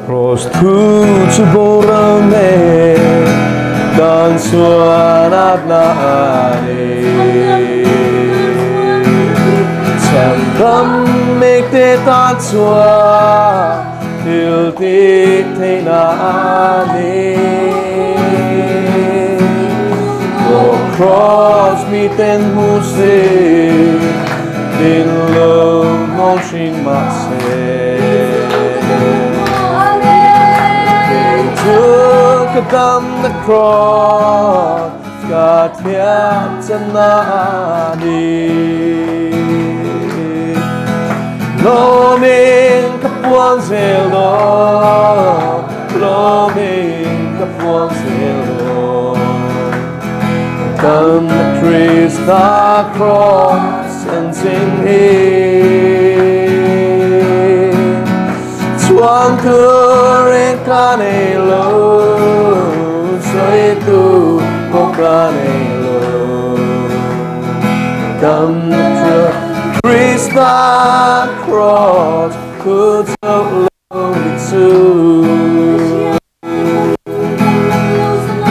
Cross thu chu boral me tan chuan atna ani. Chhandam mekte tan chuan thil tih theihna ani. Aw cross miten hmu se thinlung hnawl hrin mah se. Kei chu ka damna cross ka thiam channa ani. Lawmin ka puang zel dawn, lawmin ka puang zel dawn. Ka damna Krista cross chanchin hi. Chuang turin ka nei lo, sawi tu pawh ka nei lo. Ka damna Krista cross thu chauh lo ni chu.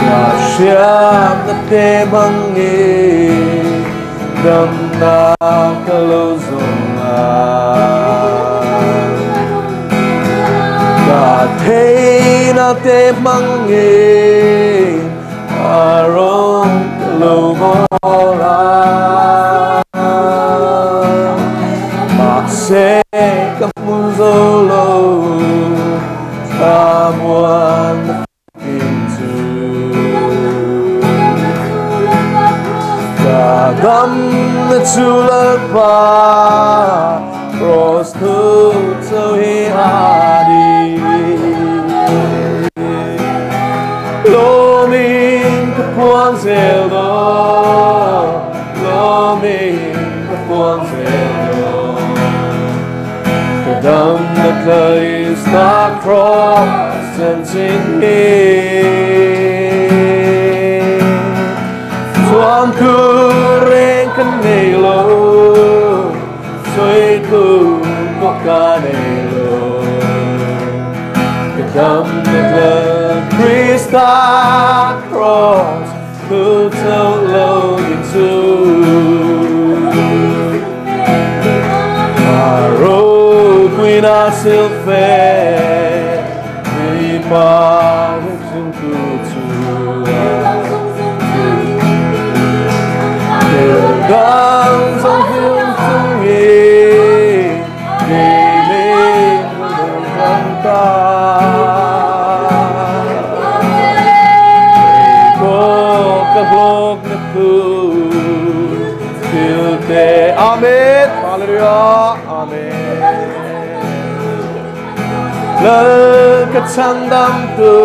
Ka hriatna te hmangin damna ka lo zawng a. Ka theihna te hmangin a rawn ka lo bawl a. Mahse ka hmu zo lo. Thlamuan in chu ka dam na chu Lalpa cross thu cho hi a ni. Lawmin ka puang zel dawn, lawmin ka puang zel dawn. Ka dam na Krista cross chanchin hi. Chuan thu reng ka nei lo, sawi thu pawh ka nei lo. Ka dam na Krista cross thu chauh lo ni chu. A ropuina silfe mipa chungtu chu thil dang zawng hung chungin kei min lung kan ta. Kei pawh ka hlawkna thu thil te. Amen. Hallelujah. Amen. Lal ka chhandam tu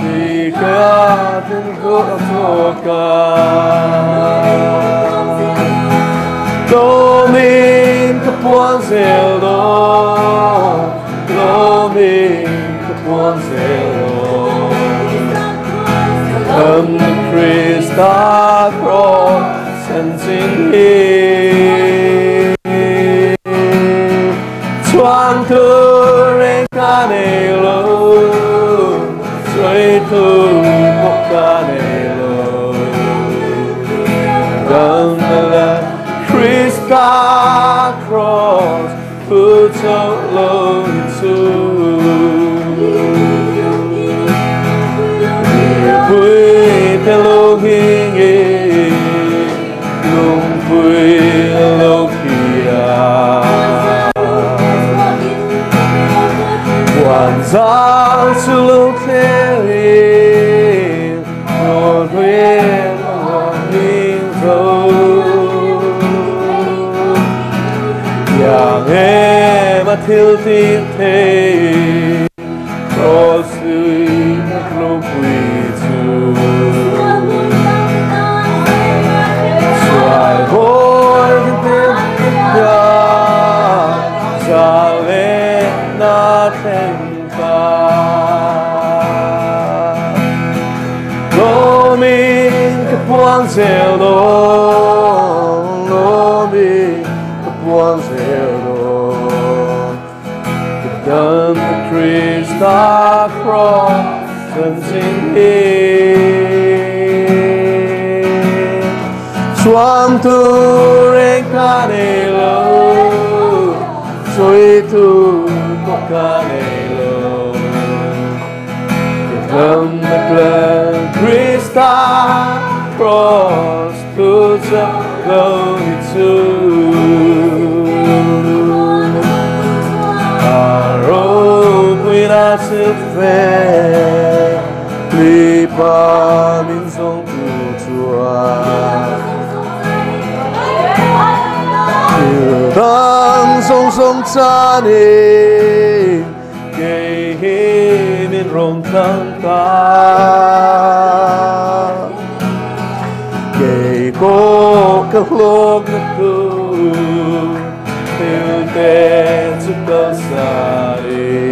ti ka tin ku chhuak a. Lawmin ka puang zel dawn, lawmin ka puang zel dawn. Dam na Krista cross chanchin hi. Chuan thu reng ka nei lo, sawi thu pawh ka nei lo. Dam na la Krista cross thu chauh lo ni chu. Mipui te lo nghingin lungpui lo khia. Huan zang chu lo thlerin rawlhluin a rawn hming zo. Tiang em a thil tih thei cross hlui na ropui chu. Sual hawi te hian zalehna thleng ta. Lawmin ka puang zel dawn, lawmin ka puang zel dawn. Ka dam na Krista kraws chanchin hi. Chuan tur reng ka nei lo, sawi tur pawh ka nei lo. Thlam na Krista kraws thu chauh lo hi chu. A ropuina silhfen hlipa min zawngtu chuan. Thil dang zawng zawng chanin Kei hi min rawn thlang ta. Kei pawh ka hlawkna tur thil te chu kalsan in.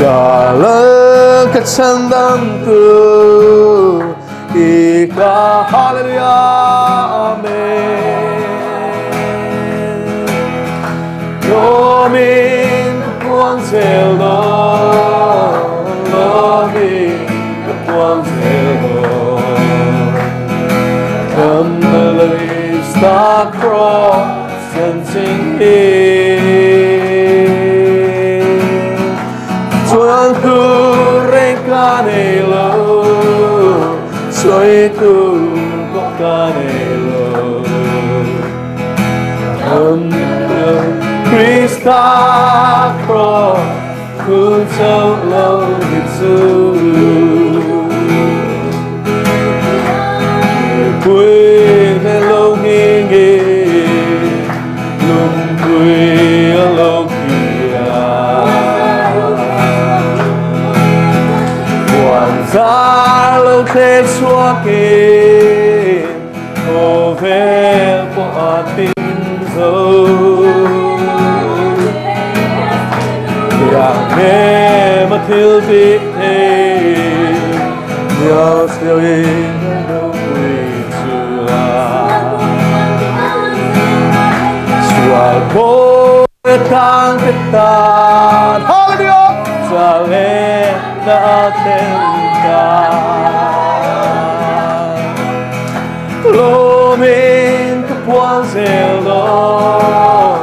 Ka lal ka chhan dam tur i ka Hallelujah Amen. Lawmin ka puang zel dawn, lawmin ka puang zel dawn. Come the Krista kraws chanchin hi. Chuan tur reng ka nei lo, sawi tur pawh ka nei lo. Krista kraws thu chauh lo hi chu. Mipui te lo nghingin lungpui a lo kia. Puan zar lo thle chhuakin Khawvel pawh a tin zo. Tiang em a thil tih thei Diau siau in a ropui chu a. Sual bawi atang te tan Hallelujah! Zalen na a thlen ta. Lawmin ka puang zel dawn,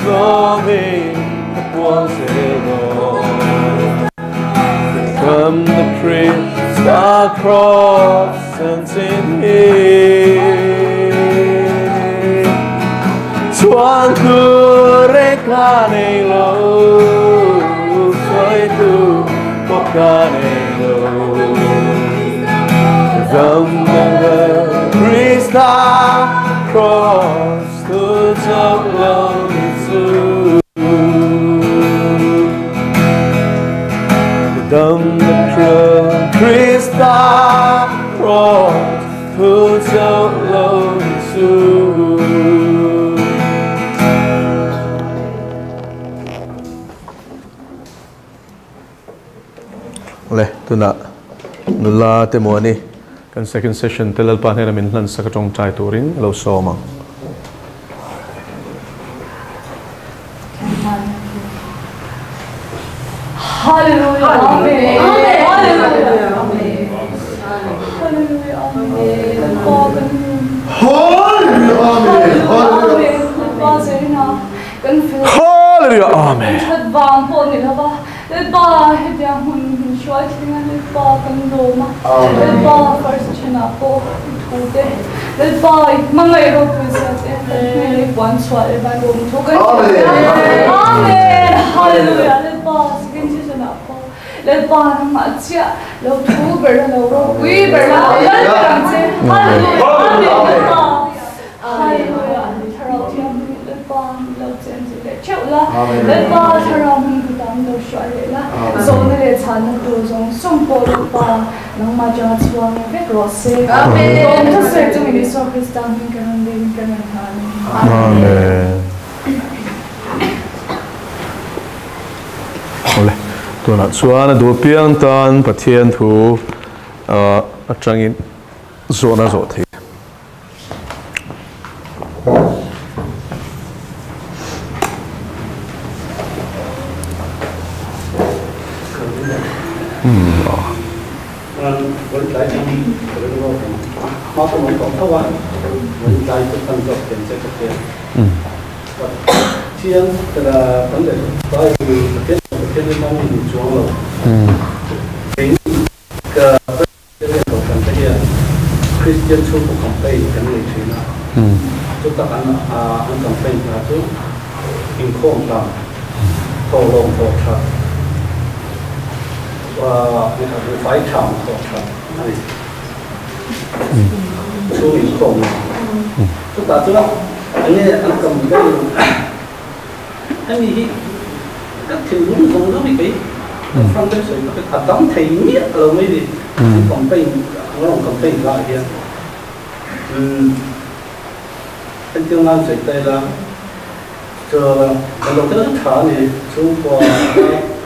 lawmin ka puang zel dawn. Come the Krista kraws chanchin hi. Chuan tur reng ka nei lo, sawi tur pawh ka nei lo. Dam na Krista kraws thu chauh lo ni chu. Dam na Krista kraws thu chauh lo ni chu. Le, tunah nula te maw ani kan second session te Lalpa hnena min hlan sak atawngtai turin a lo sawm ang. Hallelujah Amen Hallelujah Amen Hallelujah Amen Lalpa kan nun Hallelujah Amen Amen Lalpa Zarina kan fel Hallelujah Amen kan that vang pawh ni lova Lalpa hetiang hmun min hruai thleng a Lalpa kan lawm a Lalpa first thenah pawh i thu te Lalpa i hmangaih ropui zia te kan hnenah i puan chhuah leh van lawm thu kan hrilh a Amen Hallelujah Lalpa second season ah pawh Lalpa nangmah chiah lo thu ber la lo ropui ber la lal ber ang che Hallelujah Amen Lalpa Hallelujah Thlarau Thianghlim Lalpa min lo chen zir leh theuh la, Lalpa Thlarau hmun kutah min lo hruai leh la, zawhna leh chhanna tur zawng zawng pawh Lalpa nangmah atanga chhuang leh vek rawh se. Amen. Thusawi chungin Isua Krista hming kan rawn leng kan rawn nghah a ni. Amen. Awle, tunah chuan a duh piang tan Pathian thu atangin zawhna zawh theih. Christian chhungkaw campaign kan nei thin a, chutak an an campaign hna chu inkhawm tam, thawhlawm thawh that, buhfai tham thawh that a ni. Chhung inkhawm lam. Chutah chuan enge an campaign hemi hi ka thinlung zawng zawng hi kei front deuh sawi tak a tam thei miah lo mai ni an campaign an rawn campaign lah hian umm entir nan sawi ta ila chuan kan lo tel tha a ni chhungkua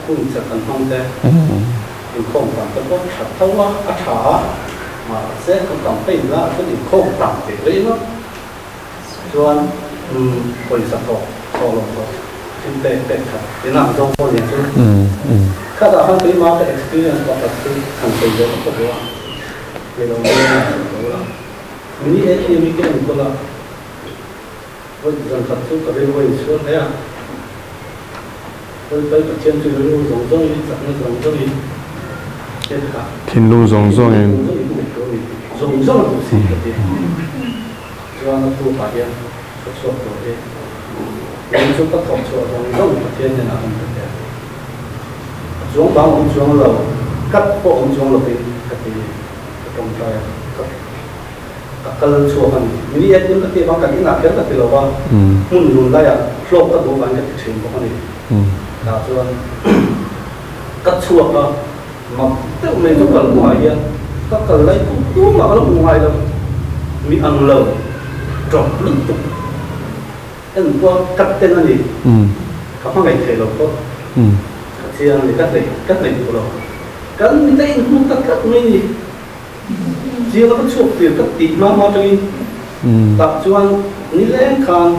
hun chat an hmang te inkhawm tam te pawh tha tho a a tha a mahse an campaign lah chuan inkhawm tam teh rei ngawt. Chuan pawisa thawh thawh lo thawh thil pek pek khat in ang zawng pawh ni chu. Khatah khan keimah ka experience pakhat chu han sawi ve ka duh a, kei lo mai a sawi lo la. Mini ATM hi ka enkawl a, vawi zan khat chu ka rilru a insual hle a, vawi Pathian chu rilru zawng zawngin chakna zawng zawngin en kha. Thinlung zawng zawngin. Thinlung zawng zawngin ka ngaihtuah a ni. Zawng zawng a duh si ka ti. Chuan a tukah hian ka chhuak tur hi lung chu ka thawk chhuah zawng zawng Pathian hnenah an pe teh. A chuang bang awm chuang lo, kat pawh awm chuang lovin ka ti ka tawngtai a, ka ka kal chhuak a ni. Mini ATM ka ti avang kan inah kher ka ti lo va, hmun lun laiah hlawk ka duh avangin ka ti thin bawk a ni. Tah chuan ka chhuak a, mak deuh mai chu kal hnuah hian ka kal lai tum tumah ka la hmu ngai lo. Mi ang lo drop lutuk en pawh ka ten a ni. Ka hmangaih thei lo pawh ka chiang a ni, ka hneih ka hneih duh lo. Kan mite inhmu ta tlat mai ni. Chiang a ka chhuak tir ka tih hma hma atangin tah chuan nileng khan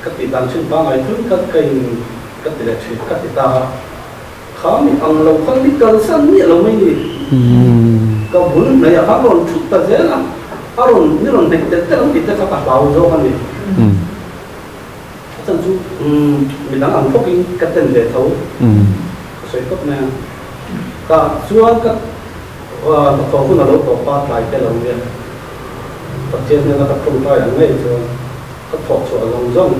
ka tih dan thin pangngai thul ka ka in ka ti leh thin ka ti ta a. Kha mi ang lo kha mi kalsan miah lo mai ni. Ka bul hnaih ah khan rawn thut ta zel a, a rawn mi rawn hnaih telh telh ang tih te kha ka hlau zawk a ni. A chan chu midang ang bawkin ka ten ve tho, ka sawi tawp mai a. Tah chuan ka hnathawh hun a lo tawp a, tlai te lo nia. Pathian hnena ka tawngtai ang ngei chuan ka thawh chhuah zawng zawng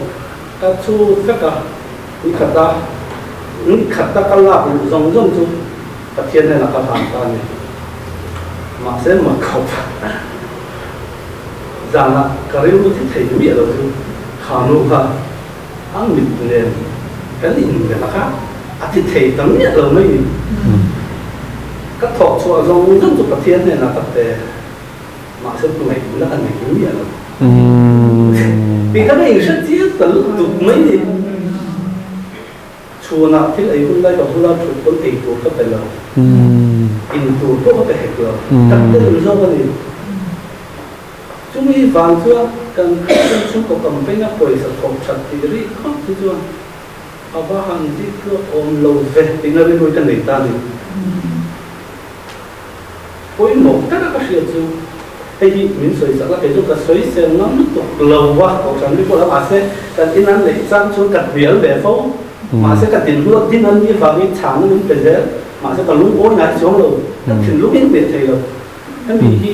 ka chu vek a. Ni khata ni khata ka lak luh zawng zawng chu Pathian hnenah ka hlan ta a ni. Mahse mak khawp zanah ka rilru thi thei miah lo chu kha nu kha a mit nen kan inbelh a kha a thi thei ta miah lo mai ni. Ka thawk chhuah zawng zawng chu Pathian hnenah ka pe. Mahse hmangaihna ka nei miah lo. Tih kha ka inhre chiang ta lutuk mai ni. Chhunah thil ei hun lai ka bula thut pawn ei tur ka pe lo. In tur pawh ka pe hek lo. Ka tel zawk a ni. Chumi vang chuan kan Kristian chhungkaw campaign a pawisa thawk that tih rih khawp chu chuan a va han zikluak awm lo ve tihna rilru ka nei ta a ni. Pawimawh taka ka hriat chu hei hi min sawi chak la, kei chu ka sawi sel ngam lutuk lo va, kohhran mi pawh la mahse kan in an neih chang chuan ka hnial ve fo, mahse ka dinhluat din an nih vangin chhangna min pe zel, mahse ka lungawi ngai chuang lo, ka thinlung in hmeh thei lo. Hemi hi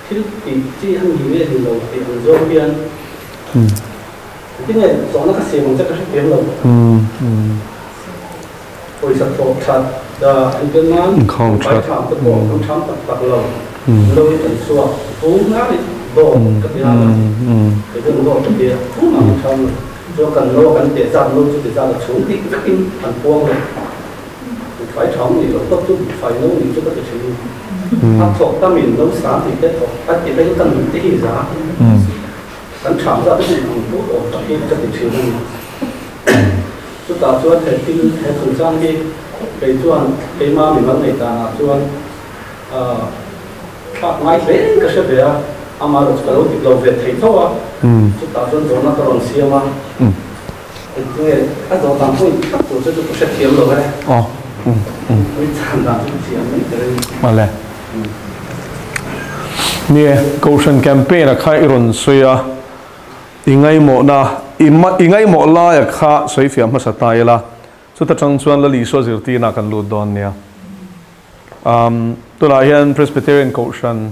thil tih chi a ni nge ni lo tih ang zawng hian engtin nge zawhna ka siam ang che ka hrethiam lo. Pawisa thawh that entir nan vai tham te pawh kan tham tak tak lo. Lo in kan chhuak tum hnar in dawt ka ti a, kei chuan dawt ka ti a, tumah kan tham lo. Chuan kan lo kan teh zat lo chu ti zat a chhung dik vek in an puang lo. Buhfai tham nih loh tawp chu buhfai no nih chu ka ti thin. A thawk tam in no sang tih te thawk a ti phei chu ka nun te hi za. Kan tham zat te chu ang put awm tak hi ka ti thin a ni. Chutah chuan he thil, he chungchang hi kei chuan keima mimal nei danah chuan thlak ngai hle ka hre ve a, amaherawh chu ka lo dik lo ve thei tho a, chutah chuan zawhna ka rawn siam a, engtinge a zawh dan pawhin tak tur che chu ka hrethiam lo e. Mi chhan dan chu thiam mai ka ring. Male. Nie, Kohhran campaign a kha i rawn sawi a, i ngaimawhna, i i ngaimawh laia kha sawi fiah hmasa ta ila, chuta tang chuan Lal Isua zirtirna kan lut dawn nia. Um, tunah hian Presbyterian Kohhran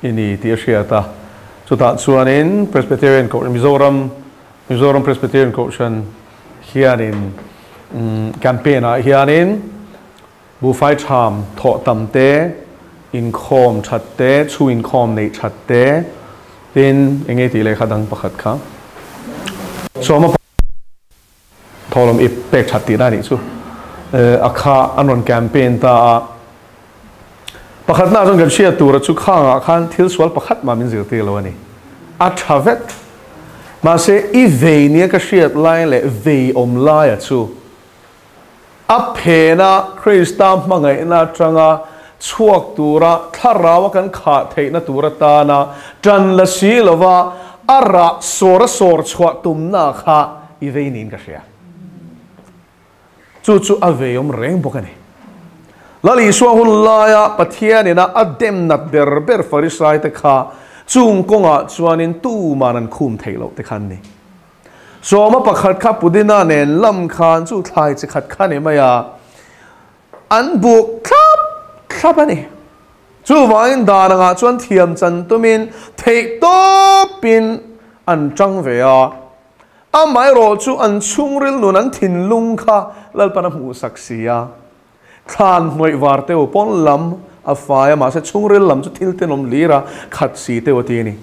i ni tih a hriat a, chutah chuanin Presbyterian Kohhran, Mizoram, Mizoram Presbyterian Kohhran hianin campaign ah hianin buhfai tham thawh tam te, inkhawm that te, chhu inkhawm neih that te, tin eng nge tih lehkha dang pakhat kha sawma thawhlawm ip pek that tihna a nih chu a kha an rawn campaign ta a. Pakhatna chuan kan hriat tura chu khangah khan thil sual pakhat mah min zirtir lo a ni. A tha vek. Mahse, i vei nia ka hriat lai leh vei awm laia chu a phena Krista hmangaihna atanga chhuak tura thlaraua kan khah theihna tur atana tan la si lova a rah sawr a sawr chhuah tumna kha i vei niin ka hria. Chu chu a vei awm reng bawk a ni. Lal Isua hun laia Pathian ina a dem nat ber ber Farisai te kha chung kawngah chuanin tuman an khum theih loh te kha an ni. Sawma pakhat kha Pudina nen lam khan chu thlai chi khat kha ni mai a, an buk thlap thlap a ni. Chuvangin dan angah chuan thiam chan tumin theih tawpin an tang ve a. Amaherawh chu an chhungril nun an thinlung kha Lalpan a hmuhsak si a. Thlan hnuaih var teu pawn lam a fai a, mahse chhungril lam chu thil tenawm lir a khat si teu a ti a ni.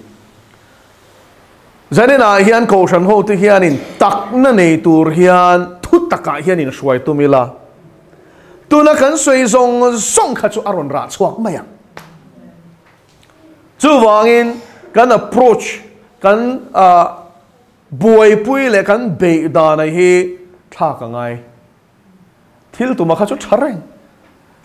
Zaninah hian Kohhran hote hianin takna nei tur hian thu takah hian inhruai tum ila, tuna kan sawi zawng zawng kha chu a rawn rah chhuak mai ang. Chuvangin kan approach, kan buaipui leh kan beih dana hi thlak a ngai. Thil tuma kha chu tha reng.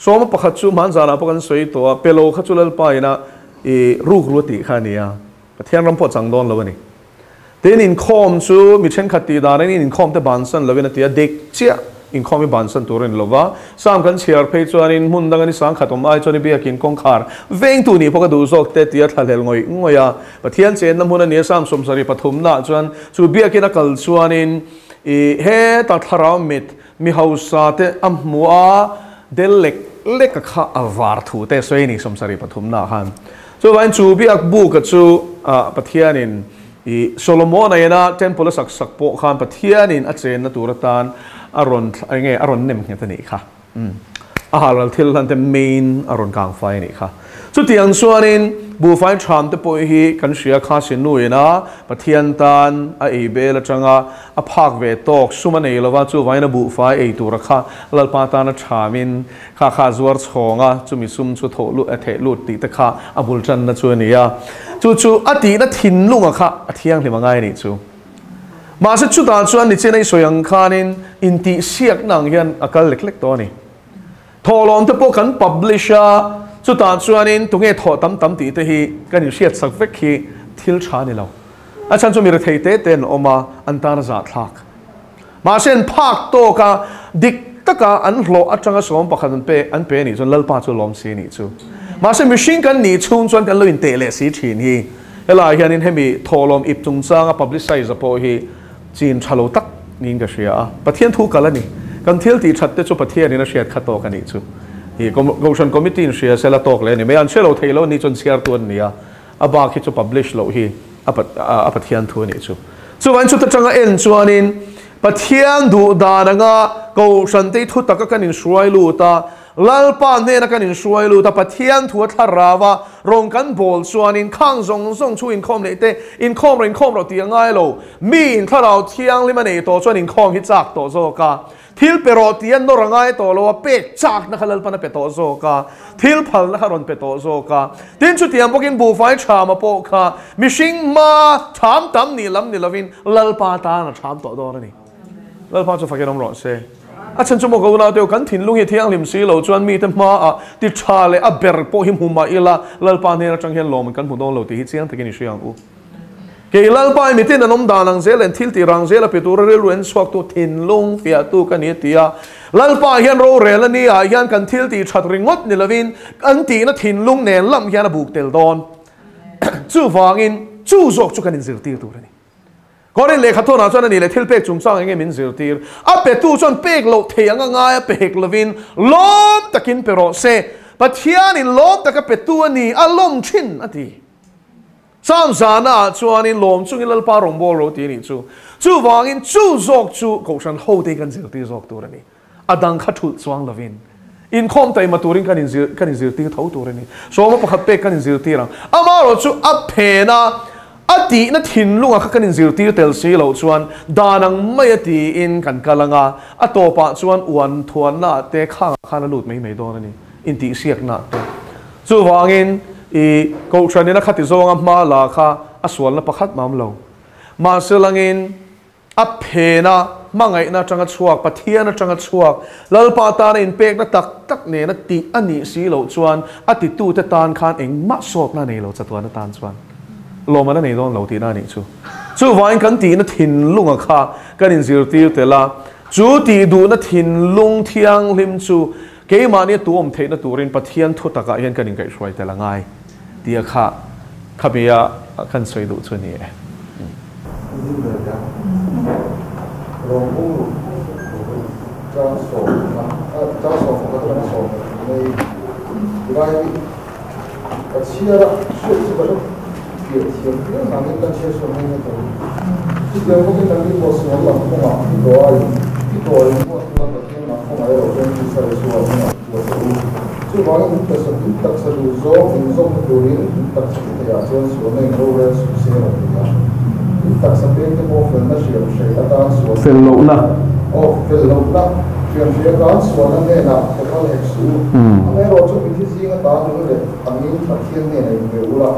Sawma pakhat chu hmanzanah pawh kan sawi tawh a, pelo kha chu Lalpa ina i rukru a tih kha a ni a, Pathian ram pawh a chang dawn lo a ni. Tin, inkhawm chu mi thenkhat tih dan in inkhawm te bansan lovin a ti a, dik chiah inkhawm hi bansan tur a ni lova. Sam kan chhiar phei chuanin hmun danga ni sangkhat awm ai chuan i biakin kawngkhar vengtu nih pawh ka duh zawk te tia thlahlel ngawih ngawih a. Pathian chenna hmun a ni a, Sam 73 ah chuan chu biakin a kal chuanin i heta thlarau mit mi hausa te a hmu a, del lek lek a kha a var thu te sawi a ni 73 ah khan. Chuvangin chu biak buka chu Pathianin i Solomon-a ina temple a sak sak pawh khan Pathianin a chenna tur atan a rawn enge a rawn nem nghet a nih kha. A halral thil hlan te main a rawn kang fai a nih kha. Chutiang chuanin buhfai ṭham te pawh hi kan hria kha sinu ina Pathian tan a ei bel aṭanga a phak ve tawk sum a nei lova chuvangin a buhfai ei tura kha Lalpa tan a ṭhamin Kha kha zuar chhawng a, chumi sum chu thawh lut a theh lut tih te kha a bul tanna chu a ni a. Chu chu a tihna thinlunga kha a thianghlim a ngai a nih chu. Mahse chutah chuan nichin a i sawi ang khanin intihsiakna ang hian a kal lek lek tawh a ni. Thawhlawm te pawh kan publish a, chutah chuanin tunge thawh tam tam tih te hi kan inhriatsak vek hi thil tha a ni lo. A chhan chu mi rethei te te an awm a, an tan a zahthlak. Mahse an phak tawk a, dik taka an hlawh atanga 11 an pe an pe anih chuan Lalpa chu lawm si anih chu. Mahse mihring kan nih chhung chuan kan lo inteh leh si thin hi. Helaiah hianin hemi thawhlawm ip chungchanga publicize pawh hi chin tha lo tak niin ka hria a. Pathian thu kal a ni. Kan thil tih that te chu Pathianin a hriat kha tawk anih chu. Hi Kohhran Committee in hria sela tawk leh a ni mai. An hre lo thei lo anih chuan chhiartu an ni a. A bak hi chu publish loh hi a Pathian thu a nih chu. Chuvangin chuta tanga en chuanin Pathian duh dan anga Kohhran te thu taka kan inhruai lut a, Lalpa hnena kan inhruai lut a, Pathian thu a thlarau a rawn kan bawl chuanin khang zawng zawng chu inkhawm leh te, inkhawm rawh inkhawm rawh tih a ngai lo. Mi in thlarau thianghlim a nei tawh chuan inkhawm hi chak tawh zawk a. Thil pe rawh tih a nawr a ngai tawh lo a, pek chakna kha Lalpan a pe tawh zawk a, thil phalna kha rawn pe tawh zawk a. Tin, chutiang bawkin buhfai ṭhama pawh kha mihring hma ṭham tam nih lam ni lovin Lalpa tan a ṭham tawh dawn a ni. Lalpa chu fakin awm rawh se. A chhan chu maw ka unau teu, kan thinlung hi thianghlim si lo chuan mite hmaah ti ṭha leh a ber pawh hi hmu mah ila Lalpa hnen aṭang hian lawm kan hmu dawn lo tih hi chiang takin i hria ang u. Kei Lalpa i mitin an awm dan ang zel en thil tih rang zel a pe tura rilru en chhuaktu thinlung fiahtu ka ni a ti a. Lalpa hian rorel a ni ah hian kan thil tih that ringawt ni lovin kan tihna thinlung nen lam hian a buk tel dawn. Chuvangin chu zawk chu kan inzirtir tur a ni. Korin lehkha thawnah chuan a ni leh thil pek chungchang enge min zirtir? A petu chuan pek loh thei anga ngai a pek lovin lawm takin pe rawh se. Pathianin lawm taka petu a ni, a lawm thin a ti. Chang zana ah chuanin lawm chungin Lalpa rawngbâwl ro ti a nih chu. Chuvangin chu zawk chu Kohhran hote kan zirtir zawk tur a ni. A dang kha thulh chuang lovin inkhawm taima turin kan inzir kan inzirtir tho tur a ni. Sawma pakhat pek kan inzirtir ang. Amaherawh chu a phena a tihna thinlunga kha kan inzirtir tel si loh chuan dan ang mai a tiin kan kal ang a, a tawpah chuan uan thuannaah te khangah khan a lut mai mai dawn a ni, intihsiaknaah te. Chuvangin i Kohhranin a khati zawnga hma la kha a sualna pakhat mam lo. Mahse langin a phena hmangaihna atanga chhuak, Pathian atanga chhuak, Lalpa tana inpekna tak tak nena tih a nih si loh chuan a titute tan khan engmah sawtna a nei lo chatuan atan chuan lawmman a nei dawn lo tihna a nih chu. Chuvangin kan tihna thinlunga kha kan inzirtir tel a, chu tih duhna thinlung thianghlim chu Keimahni a tuam theihna turin Pathian thu takah hian kan inkaihhruai tel a ngai tia kha khami a kan sawi duh chu a ni e. Khawngaih erawh chuan Krista Isua hnungah chuan ka u. Chuvangin in taksa in taksa duh zawng in zawmna turin in taksa ti theiah chuan sualna in rorel suh se rawn ti a. In taksa peng te pawh felna hriam hrei atan sualna Fel lohna. Aw, fel lohna hriam hrei atan sualna hnenah pe kal hek suh u. Amaherawh chu mithi zinga ta nung leh angin Pathian hnenah in pe ula,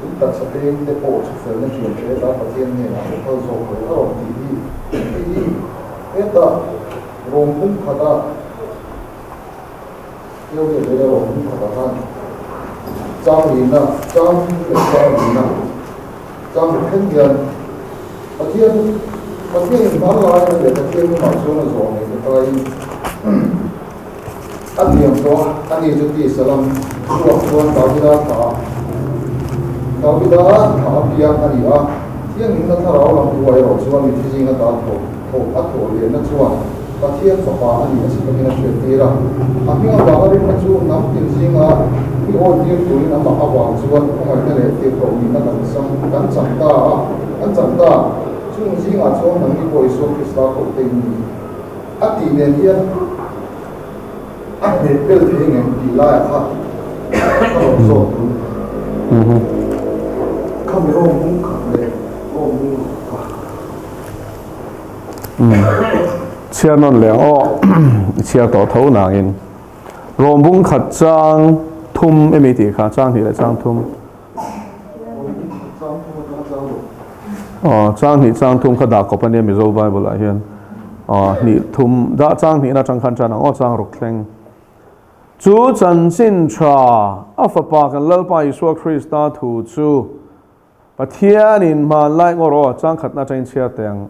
in taksa peng te pawh chu felna hriam hrei atan Pathian hnenah pe kal zawk lo a rawn tih hi hei hi hetah Rawng pum khata keu leh leh rawng pum khata khan chang lina, chang thum leh chang lina, chang ri then hian Pathian Pathian in hman lai na leh Pathian hnungah chuan a zawh nei ta taiin a tiam tawh a, ani chu tisa lam chhuak chuan Davida thlah Davida thlah a piang a ni a, Thianghlimna thlarau lam thu erawh chuan mithi zinga ta thawh Thawh a thawh lehna chuan Pathian Fapa a nih a si takin a hriattir a. A hming avanga rinna chu hnam tin zinga mi awitir turin amah avang chuan khawngaihna leh tirhkoh nihna kan chang kan chang ta a, kan chang ta. Chung zingah chuan nangni pawh Isua Krista kohte in ni a tih nen hian a hmet bel thei ngem tih laiah kha ka rawn zawt tun. Khami rawng hmung khat leh rawng hmung ruk kha. Chhiar nawn leh ang aw, i chhiar tawh tho nangin. Rawm bung khat chang thum emi tih kha, chang hnih leh chang thum. Aw, chang hnih chang thum kha dah kawp a nia Mizo Bible ah hian. Aw, hnih thum, dah chang hnihna atang khan tan ang aw, chang ruk thleng. Chu chanchin tha, a fapa kan Lalpa Isua Krista thu chu, Pathianin hmanlai ngawr aw changkhatna atangin chhiar teh ang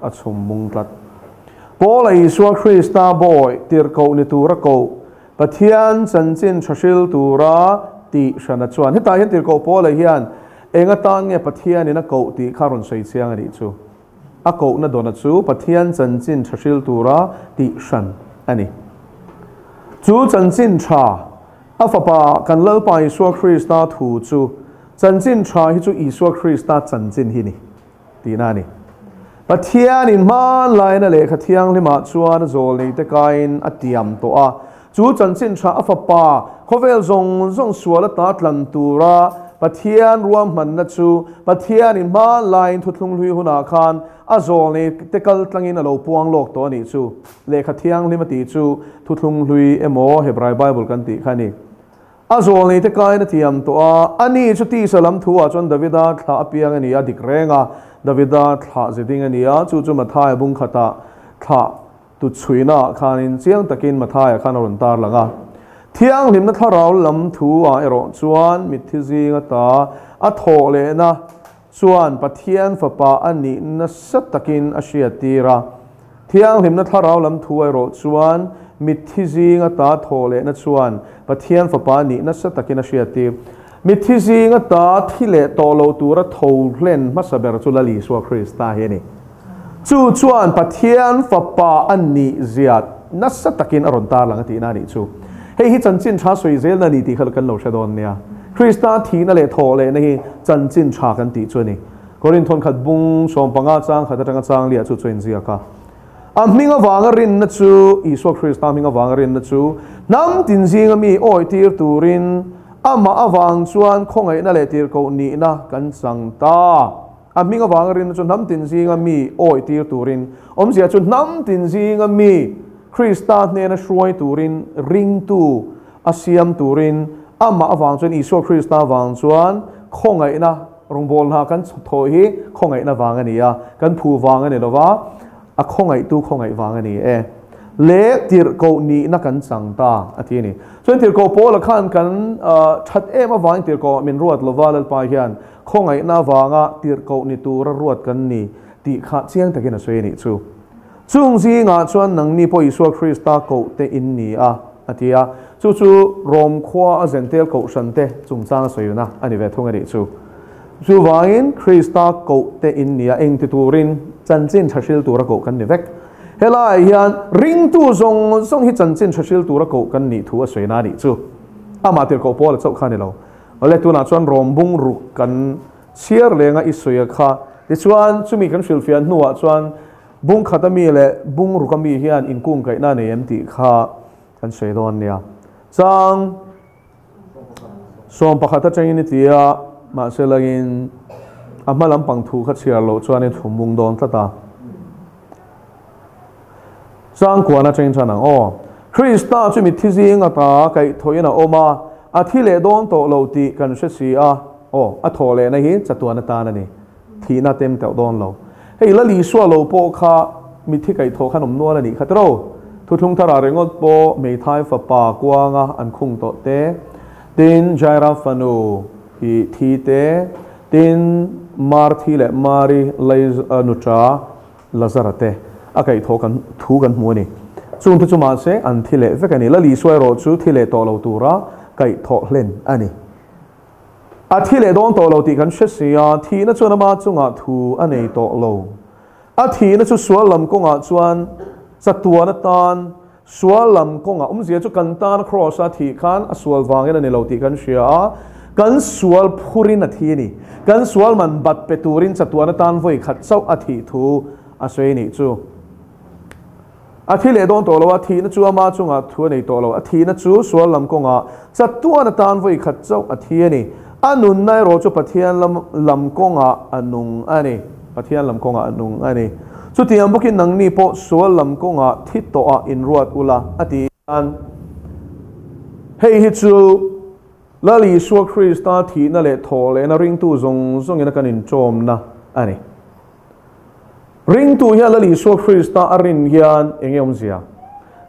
a chhum mung tlat. Paula Isua Krista bawi tirhkoh ni tura koh Pathian chanchin tha hril tura tih hrana chuan hetah hian tirhkoh Paula hian eng atan nge Pathianin a koh tih kha rawn sawi chiang a nih chu. A kohna dawna chu Pathian chanchin tha hril tura tih hran a ni. Chu chanchin tha a fapa kan Lalpa Isua Krista thu chu Chanchin tha hi chu Isua Krista chanchin hi ni tihna a ni. Pathianin hmanlaina lehkha thianghlimah chuan a zawlneite kaiin a tiam tawh a, chu chanchin tha a fapa khawvel zawng zawng sual ata tlan tura Pathian ruahmanna chu Pathianin hmanlaiin thuthlung hlui hunah khan a zawlneite kal tlangin a lo puang lawk tawh a nih chu. Lehkha thianghlim a tih chu thuthlung hlui emaw Hebrai Bible kan tih kha a ni. A zawlneite kaiin a thiam tawh a, ani chu tisa lam thu ah chuan Davida thlah a piang a ni a, dik reng a, Davida thlah ze ding a ni a, chu chu Mathaia bung khatah thlah tu chhuina ah khanin chiang takin Mathaia khan a rawn tar lang a. Thianghlimna thlarau lam thu ah erawh chuan mitthi zing ata a thawh lehna chuan Pathian fapa a nih nasa takin a hriattir a. Thianghlimna thlarau lam thu erawh chuan mitthi zinga ta thaw lehna chuan Pathian fapa nih nasa takin a hriattir. Mitthi zinga ta thi leh tawh lo tura tho hlen hmasa ber chu Lal Isua Krista hi a ni. Chu chuan Pathian fapa a nih zia nasa takin a rawn tarlang a tihna a nih chu. Hei hi chanchin tha sawi zelna a ni tih kha kan lo hre dawn nia. Krista thihna leh thawh lehna hi chanchin tha kan tih chu a ni. Korinth thawnkhat bung 15 chang khat atanga chang liah chu chu a inziak a. A hming avanga rinna chu, Isua Krista hming avanga rinna chu, hnam tin zinga mi awi tir turin amah avang chuan khawngaihna leh tirhkoh nihna kan chang ta. A hming avanga rinna chu hnam tin zinga mi awi tir turin, awmzia chu hnam tin zinga mi Krista hnena hruai turin, ringtu a siam turin, amah avang chuan, Isua Krista avang chuan khawngaihna Rawngbâwl hna kan thawh hi khawngaihna vang a ni a, kan phu vang a ni lo va, a khawngaihtu khawngaih vang a ni e. Le tirhkoh nihna kan chang ta, a ti a ni. Chuan tirhkoh Paula khan kan that em avangin tirhkoh min ruat lo va, Lalpa hian khawngaihna vanga tirhkoh ni tura ruat kan ni tih kha chiang takin a sawi a nih chu. Chung zingah chuan nangni pawh Isua Krista koh te in ni a, a ti a. Chu chu Rom khua a zentel kohhran te chungchang a sawiuna a ni ve thung a nih chu. Chuvangin Krista koh te in ni a, engti turin chanchin tha hril tura koh kan ni vek. Helaiah hian ringtu zawng zawng hi chanchin tha hril tura koh kan nih thu a sawina a nih chu. Amah tirhkoh Paula chauh kha a ni lo. Awle tunah chuan Rom bung ruk kan chhiar lenga i sawi a kha. Tichuan chumi kan hrilhfiah hnuah chuan Bung khat a mi leh bung ruk a mi hian inkungkaihna a nei em tih kha kan sawi dawn nia. Chang 11 atangin i ti a, mahse langin a hma lampang thu kha chhiar loh chuan i thum bung dawn tlat a. Chang kuan atangin chuan ang aw. Krista chu mitthi zing ata kaihthawhin a awm a, a thi leh dawn tawh lo tih kan hre si a, aw, a thawh lehna hi chatuan atan a ni. Thihna tem teuh dawn lo. Hei Lal Isua lo pawh kha mitthi kaihthawh khan awm nual a nih kha tiro. Thuthlung thara ringawt pawh hmeithai fapa kuanga an khung tawh te, tin Jaira fanu i thi te, tin Marthi leh Mari nuṭa Lazara te a kaihthawh kan thu kan hmu a ni. Chungte chu mahse an thi leh vek a ni. Lal Isua erawh chu thi leh tawh lo tura kaihthawh hlen a ni. A thi leh dawn tawh lo tih kan hre si a, thihna chuan ama chungah thu a nei tawh lo. A thihna chu sual lam kawngah chuan chatuan atan sual lam kawngah awmzia chu kan tan Kraws a thih khan a sual vangin a ni lo tih kan hria a, kan sual phurin a thi a ni. Kan sual man bat pe turin chatuan atan vawi khat chauh a thih thu a sawi a nih chu. A thi leh dawn tawh lo, a thihna chu ama chungah thu a nei tawh lo. A thihna chu sual lam kawngah chatuan atan vawi khat chauh a thi a ni. A nunna erawh chu Pathian lam lam kawngah a nung a ni. Pathian lam kawngah a nung a ni. Chutiang bawkin nangni pawh sual lam kawngah thi tawhah inruat ula, a ti hian hei hi chu Lal Isua Krista thihna leh thawh lehna ringtu zawng zawngin a kan inṭawmna a ni. Ringtu hian Lal Isua Krista a rin hian eng nge awmzia?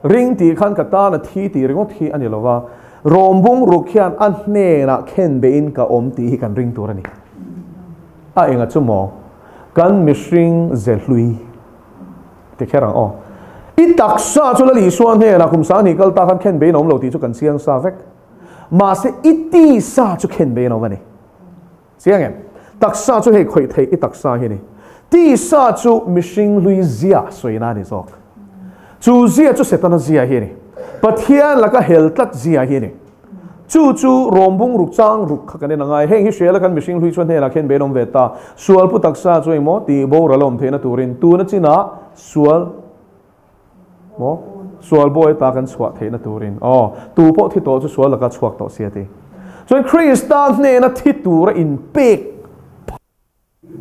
Ring tih khan ka tan a thi tih ringawt hi a ni lo va, rawm bung ruk hian a hnenah khen behin ka awm tih hi kan ring tur a ni. A enga chu maw? Kan mihring ze hlui ti kher ang aw. I taksa chu Lal Isua hnenah kum 2000 kal ta khan khen behin a awm lo tih chu kan chiang sa vek. Mahse i tisa chu khen behin a awm a ni. Chiang em? Taksa chu hei khawih theih i taksa hi a ni. Tisa chu mihring hlui zia sawina a ni zawk. Chu zia chu Setana zia hi a ni. Pathian laka hel tlat zia hi a ni. Chu chu rawmbung ruk chang ruk kha kan en a ngai. Heng hi hriala kan mihring hlui chuan hnenah khen bein awm ve ta. Sual pu taksa chu engmaw tih boral a awm theihna turin tuna chinah sual Maw? Sual bawi ata kan chhuah theihna turin. Aw, tu pawh thi tawh chu sual laka chhuak tawh si a ti. Chuan Krista hnena thi tura inpek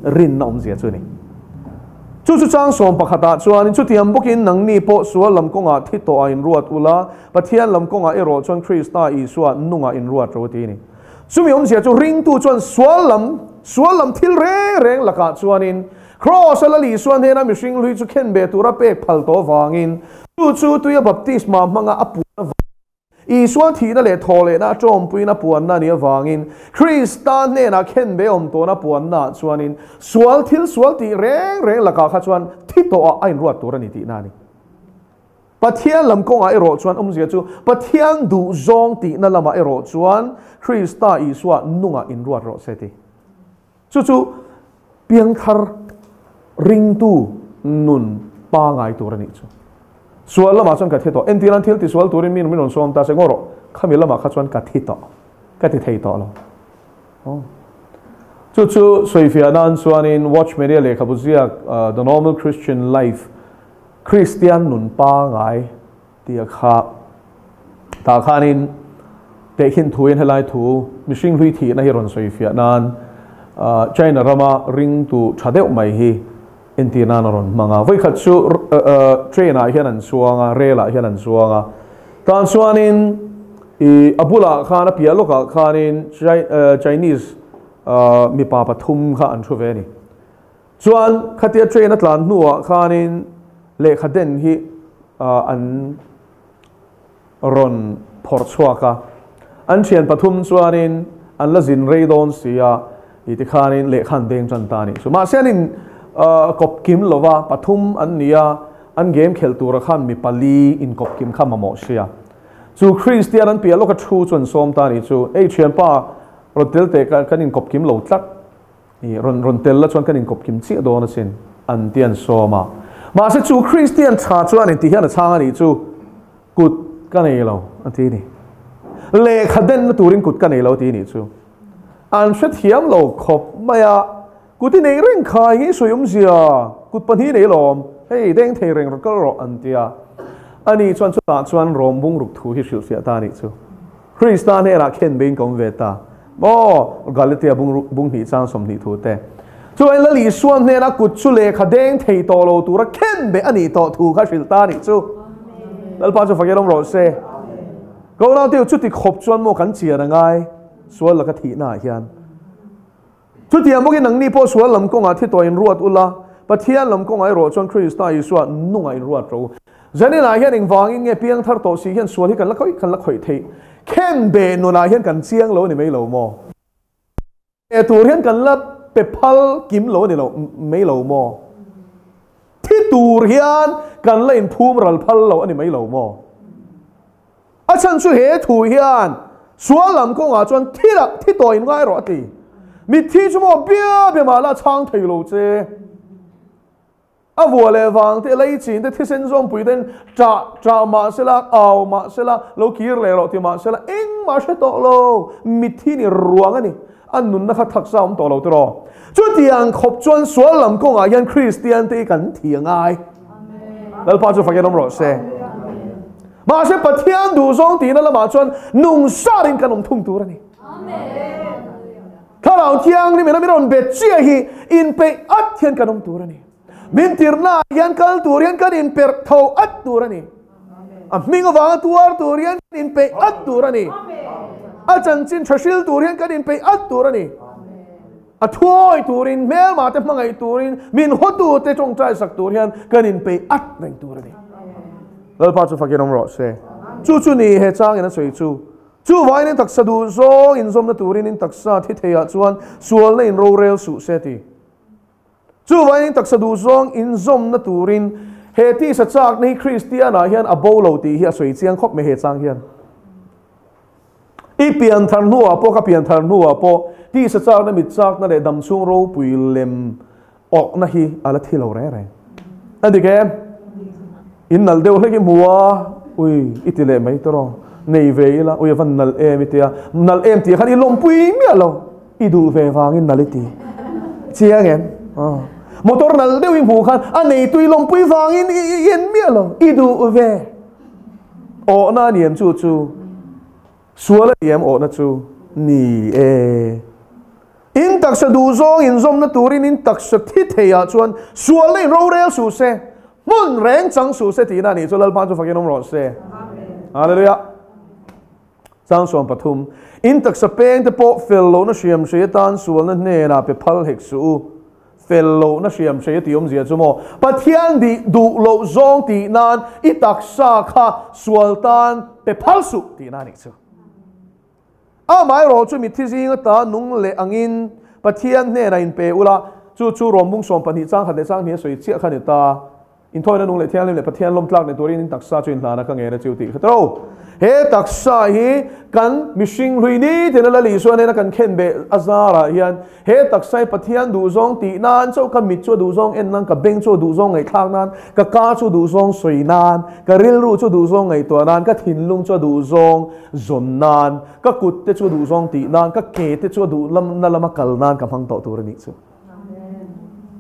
rinna awmzia chu a ni. Chu chu chang 11ah chuanin chutiang bawkin nangni pawh sual lam kawngah thi tawhah inruat ula, Pathian lam kawngah erawh chuan Krista Isua nungah inruat ro ti a ni. Chumi awmzia chu ringtu chuan sual lam, sual lam thil reng reng lakah chuanin Kraws a Lal Isua hnena mihring hlui chu khen ve tura pek phal tawh avangin, chu chu tuia baptisma hmanga a puan avangin, Isua thihna leh thawhlehna a tawmpuiin a puanna a nih avangin Krista hnenah khenbe awm tawhna puannaah chuanin sual thil sual tih reng reng lakah kha chuan thi tawhah a inruat tur a ni tihna a ni. Pathian lam kawngah erawh chuan awmzia chu Pathian duhzawng tihna lamah erawh chuan Krista Isua nungah inruat rawh se ti. Chu chu piangthar ringtu nun pangai tur a nih chu. Sual lamah chuan ka thi tawh. Entir an thil tisual turin mi min rawn sawm ta se ngaw rawh. Khami lamah kha chuan ka thi tawh. Ka ti thei tawh lo. Aw. Chu chu sawifiah nan chuanin Watchman-i a lehkhabu ziak The Normal Christian Life, Kristian nun pangai tih a kha tah khanin tehkhin thuin helai thu mihring hlui thihna hi rawn sawifiah nan China rama ringtu tha deuh mai hi entir nan a rawn hmang a. Vawikhat chu train ah hian an chuang a, rail ah hian an chuang a. Tan chuanin i a bulah khan a piah lawkah khanin Chinese mipa pathum kha an thu ve a ni. Chuan khatia train a tlan hnuah khanin lehkha den hi an rawn phawrh chhuak a. An thian pathum chuanin an la zin rei dawn si a, i tikhanin lehkha an deng tan ta a nih chu. Mahse an in kawp kim lo va, pathum an ni a, an game khelh tura khan mi pali inkawp kim kha mamawh sia. Chu Kristian an piah lawka thu chu an sawm ta a nih chu. Ei thianpa, rawn tel teh kan inkawp kim lo tlat. I rawn rawn tel la chuan kan inkawp kim chiah dawn asin, an ti an sawm a. Mahse chu Kristian tha chuan inti hian a chhang a nih chu, Kut ka nei lo, a ti a ni. Lehkha denna turin kut ka nei lo, a ti a nih chu. An hrethiam lo khawp mai a, Kut i neih reng kha eng nge sawi awmzia, kut pahnih nei lawm, hei deng thei reng rawn kal rawh, an ti a. Ani chuan chutah chuan rawm bungruk thu hi hrilhfiah ta a nih chu. Krista hnenah khen beiin ka awm ve ta. Maw? Galatia bung bung hnih chang 20 thu te. Chuan Lal Isua hnena kut chu lehkha deng thei tawh lo tura khen beh a nih tawh thu kha hrilh ta a nih chu. Lalpa chu fakin awm rawh se. Ka unau te chuti khawp chuan maw kan chian a ngai sual laka thihna ah hian. Chutiang bawkin nangni pawh sual lam kawngah thi tawh inruat ula, Pathian lam kawngah erawh chuan Krista Isua nungah inruat rawh u. Zaninah hian engvangin nge piangthar tawh si hian sual hi kan la khawih kan la khawih theih? Khen beh nunah hian kan chiang lo a ni mai lo maw? Beh tur hian kan la pe phal kim lo a ni lo mai lo maw? Thi tur hian kan la inphum ral phal lo a ni mai lo maw? A chhan chu he thu hian sual lam kawngah chuan thi lah thi tawh in ngai rawh a ti. Mitthi chu maw bia bia mah la chhang thei lo che. A vua leh vang te lei chin te thisen zawmpui ten ṭah ṭah mah sela au mah sela lo kir leh rawh ti mah sela engmah hre tawh lo. Mitthi ni ruang a ni. A nunna kha thaksa awm tawh lo tiraw. Chutiang khawp chuan sual lam kawngah hian Kristian te hi kan thi a ngai. Lalpa chu fakin awm rawh se. Mahse Pathian duhzawng tihna lamah chuan nung sarin kan awm thung tur a ni. Thlarau Thianghlim ina min rawn bet chiah hi inpeih at hian kan awm tur a ni. Min tirhnaah hian kal tur hian kan inperh tho at tur a ni. A hming avanga tuar tur hian kan inpeih at tur a ni. A chanchin tha hril tur hian kan inpeih at tur a ni. A thuawi turin, hmelmah te hmangaih turin, min hawtute tawngtai sak tur hian kan inpeih at reng tur a ni. Lalpa chu fakin awm rawh se. Chu chu ni he changin a sawi chu. Chuvangin in taksa duh zawng inzawmna turin in taksa thi theiah chuan sualna in rorel suh se ti. Chuvangin in taksa duh zawng inzawmna turin he tisa chakna hi Kristianah hian a bo lo tih hi a sawi chiang khawp mai he chang hian. I pianthar hnuah pawh ka pianthar hnuah pawh tisa chakna mit chakna leh damchhung ropui lem awkna hi a la thi lo reng reng. A dik em? In nalh deuh hlek i hmu a, ui i ti leh mai tawh nei ve ila, ui a van nalh em i ti a, nalh em tih khan i lawmpui miah lo, i duh ve vangin nalh i ti. Chiang em? Motor nalh deuh i hmuh khan a neitu i lawmpui vangin i en miah lo, i duh ve. Awhna a ni em chu chu? Sual a ni em awhna chu? Ni e. In taksa duh zawng inzawmna turin in taksa thi theiah chuan sualna in rorel suh se, hmun reng chang suh se tihna a nih chu Lalpa chu fakin awm rawh se. Hallelujah. Chang 13. In taksa peng te pawh fel lohna hriam hrei atan sualna hnenah pe phal hek suh u. Fel lohna hriam hrei a tih awmzia chu maw? Pathian dih duh loh zawng tih nan i taksa kha sual tan pe phal suh tihna a nih chu. Amaherawhchu mitthi zing ata nung leh angin Pathian hnenah inpe ula, chu chu Rawmbung 12 chang khat leh chang hnih a sawi chiah kha a ni ta. Inthawina nung leh thianghlim leh Pathian lawm tlak nei turin in taksa chu inhlana ka ngen a chiu tih kha tawh. He taksa hi kan mihring hlui ni tina Lal Isua nena kan khen beh a zarah hian he taksa hi Pathian duhzawng tih nan chauh ka mit chu a duhzawng en nan, ka beng chu a duhzawng ngaihthlak nan, ka ka chu duhzawng sawi nan, ka rilru chu duhzawng ngaihtuah nan, ka thinlung chu a duhzawng zawn nan, ka kut te chu a duhzawng tih nan, ka ke te chu a duh lamna lama kal nan ka hmang tawh tur a nih chu.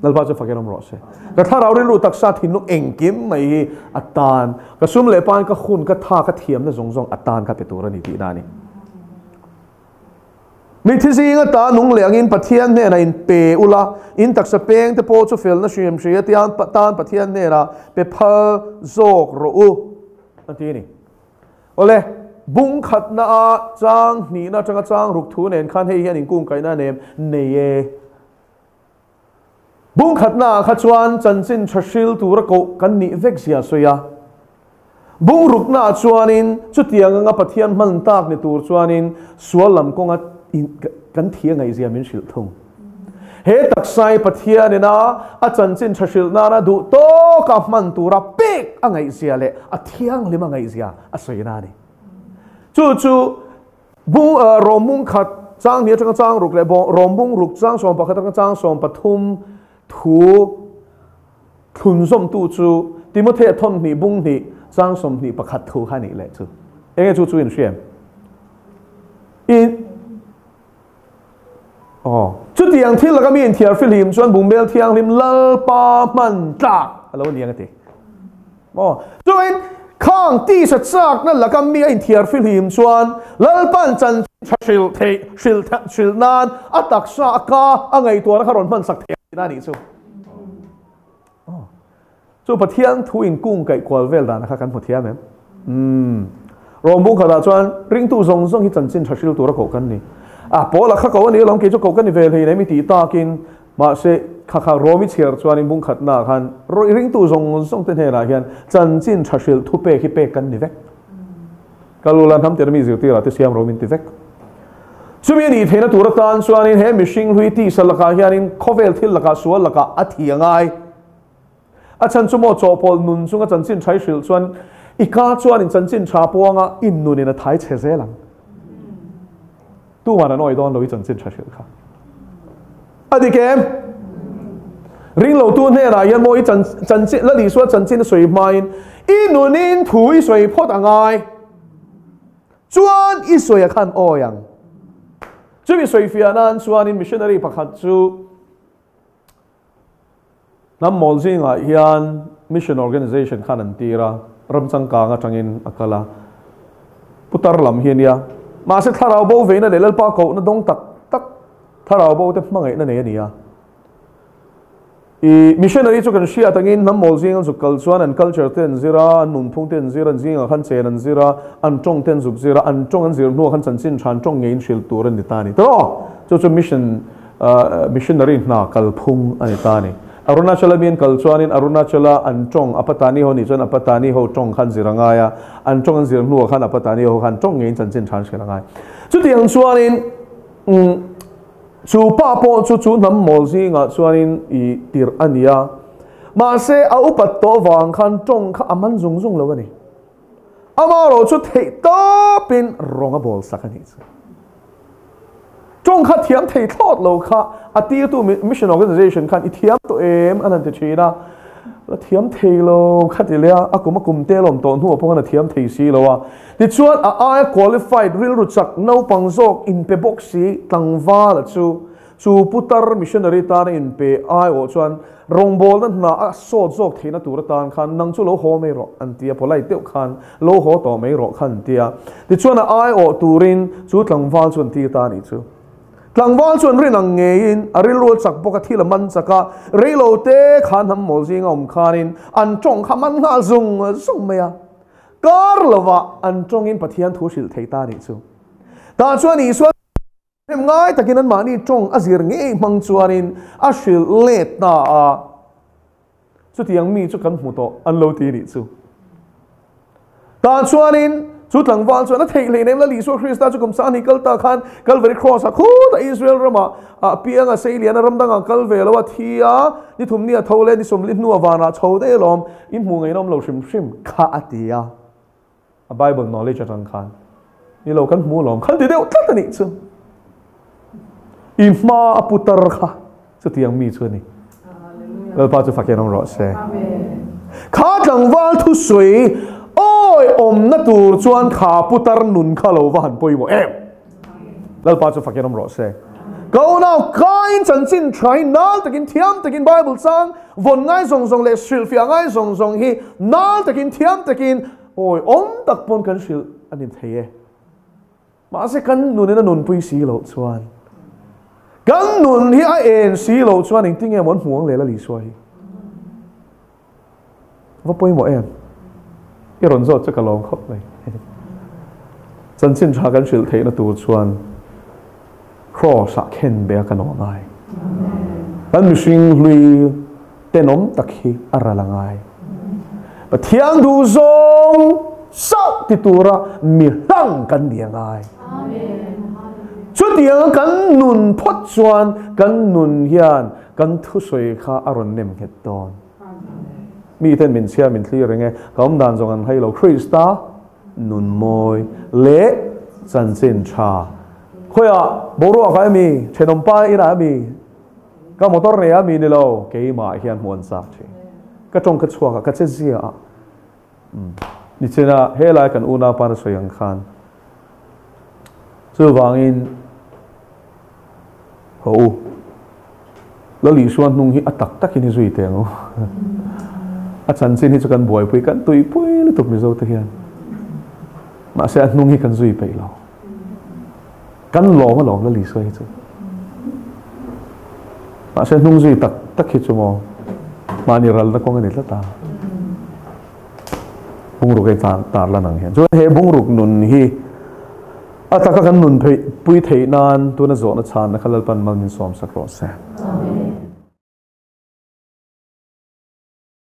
Lalpa chu fakin awm rawh se. Ka thlarau rilru taksa thinlung engkim mai hi a tan, ka sum leh pain ka hun, ka tha, ka thiamna zawng zawng a tan ka pe tur a ni tihna a ni. Mitthi zinga ta nung leh angin Pathian hnenah in pe ula, in taksa peng te pawh chu felna hriam hria tiang tan Pathian hnenah pe phal zawk rawh u, a ti a ni. Awle, bung khatna a chang hnihna atanga chang ruk thu nen khan hei hian inkungkaihna a nem nei e. Bung khatna ah kha chuan chanchin tha hril tura koh kan nih vek zia sawi a. Bung rukna ah chuanin chutiang anga Pathian hman tak ni tur chuanin sual lam kawnga kan thi a ngaihzia min hrilh thung. He taksai Pathianin a a chanchin tha hrilh nana duh tawka hman tura pek a ngaihzia leh a thianghlim a ngaihzia a sawi na a ni. Chu chu bung rawmbung khat chang hnih atanga chang ruk leh rawmbung ruk chang 11 atanga chang 13 thu thlunzawmtu chu Timothea thawn hnih bung hnih chang 21 thu kha a nih leh chu. Enge chu chu inhriam? In Aw. Chutiang thil laka mi inthiar fihlim chuan bungbel thianghlim Lalpa hman tlak a lo ni ang a ti. Aw. Chuan khang tisa chakna laka mi a inthiar fihlim chuan Lalpa'n chanchin tha hrilh theih hrilh hrilh nan a taksa a ka a ngaihtuahna kha rawn hman sak thei a nih chu. Aw. Chu Pathian thu inkung kaih kual vel dan kha kan hmu thiam em? Umm. Rawmbung khatah chuan ringtu zawng zawng hi chanchin tha hril tura koh kan ni. A Paula kha koh a ni alawm, kei chu koh ka ni ve hlei nem i tih takin, mahse kha kha Rom i chhiar chuanin bung khatnaah khan ringtu zawng zawng te hnenah hian chanchin tha hril thu pek hi pek kan ni vek. Ka lu la hnam tir mi zirtirah te siam ro min ti vek. Chumi a nih theihna tur atan chuanin he mihring hlui tisa lakah hianin khawvel thil lakah sual lakah a thi a ngai. A chhan chu maw chawhpawlh nun chunga chanchin tha i hrilh chuan i ka chuanin chanchin tha puanga i nunin a thai chhe zel ang. Tuman an awih dawn lo i chanchin tha hrilh kha. A dik em? Ring lo tu hnenah hian maw i chanchin la Isua chanchin a sawi hmain i nunin thu i sawi phawt a ngai. Chuan i sawi a khan awi ang. Chumi sawi fiah nan chuanin missionary pakhat chu Hnam mawl zingah hian Mission Organization khan an tir a, ram changkang atangin a kal a. Putar lam hi a nia. Mahse thlarau bo veina leh Lalpa kohna dawng tak tak thlarau bo te hmangaihna nei a ni a. I missionary chu kan hriat angin hnam mawl zing an zuk kal chuan an culture te an zir a, an nunphung te an zir a, an zingah khan chen an zir a, an tawng te an zuk zir a, an tawng an zir hnuah khan chanchin tha an tawng ngeiin hrilh tur a ni ta a ni. Tawh! Chu chu mission Missionary hna kalphung a ni ta a ni. Arunachala mi an kal chuanin Arunachala an tawng Apatani ho nih chuan Apatani ho tawng khan zir a ngai a, an tawng an zir hnuah khan Apatani ho khan tawng ngeiin chanchin tha an hrilh a ngai. Chutiang chuanin chu pa pawh chu chu hnam mawl zingah chuanin i tirh a ni a, mahse a upat tawh vang khan tawng kha a man zung zung lo a ni. Amaherawh chu theih tawpin rawng a bawl sak a nih chu. Tawng kha thiam thei thlawt lo kha a tirtu mission organization khan i thiam tawh em an han ti thin a, la thiam thei lo kha ti leh a, a kum a kum te lawm tawh hnuah pawh khan a thiam thei si lo a. Tichuan a aia qualified rilru chak naupang zawk inpe bawk si tlangvala chu Chu putar missionary tana inpe aiawh chuan rawngbawlna hna a sawt zawk theihna tur atan khan nang chu lo haw mai rawh an ti a, polite deuh khan lo haw tawh mai rawh khan an ti a. Tichuan a aiawh turin chu tlangval chu an ti ta a nih chu. Tlangval chuan rin ang ngeiin a rilru a chak bawk a, thil a man chak a, reilo te khan hnam mawl zinga awm khanin an tawng kha man nghal zung zung mai a. Kar lovah an tawngin Pathian thu hrilh thei ta a nih chu. Tah chuan Isua. Ngai takin an mahni tawng a zir ngei hmang chuanin a hrilh let ta a. Chutiang mi chu kan hmu tawh an lo ti nih chu. Tah chuanin chu tlangval chuan a theih hlei nem Lal Isua Krista chu kum sahnih kal ta khan Calvary Cross ah khutah Israel ramah ah piang a sei lian a ram dangah kal ve lo a thi a, ni thum ni a tho leh ni sawmli hnu a vanah chho daih alawm, in hmuh ngei nawm lo hrim hrim kha a ti a. A Bible knowledge atang khan ni lo kan hmu alawm khan ti deuh tlat a nih chu. I hma a putar kha chutiang mi chu a ni. Lalpa chu fakin awm rawh se. Kha tlangval thusawi awi awmna tur chuan kha putar nun kha lo va han pawimawh em. Lalpa chu fakin awm rawh se. Ka unau kain chanchin tha hi nal takin thiam takin Bible chang vawn ngai zawng zawng leh hrilhfiah ngai zawng zawng hi nal takin thiam takin awi awm tak pawn kan hrilh a ni thei e. Mahse kan nunin a nunpui si loh chuan kan nun hi a en si loh chuan engtin nge maw an hmuh ang leh la Isua hi. Va pawimawh em? I rawn zawt chu ka lawm khawp mai. Chanchin tha kan hrilh theihna tur chuan Cross ah khen be a kan awm angai. Kan mihring hlui tenawm tak hi a ral angai. Pathian duh zawng chauh ti tura mi hlang kan ni angai. Chutiang kan nun phawt chuan kan nun hian kan thusawi kha a rawn nem nghet dawn. Miten min chhia min thlir reng e, ka awm dan zawng an hai lo. Krista nun mawi leh chanchin tha. Khawiah boruak ah emi, thenawm pa inah emi, ka motor nei ah mi ni lo, keimah hian hmuh an chak thin. Ka tawng ka chhuak a, ka che zia a. Nichina helai kan unaupa na sawi ang khan chuvangin Haw u, Lal Isua hnung hi a tak takin hi zui teh ang u. A chanchin hi chu kan buaipui, kan tuipui lutuk Mizo te hian. Mahse a hnung hi kan zui peih lo. Kan lawm alawm Lal Isua hi chu. Mahse hnung zui tak tak hi chu maw mahni ralna kawng a ni tlat a. Bungruk ei tar lan ang hian. Chuan he bungruk nun hi a taka kan nun pui theih nan tuna zawhna chhanna kha Lalpan mal min sawm sak rawh se.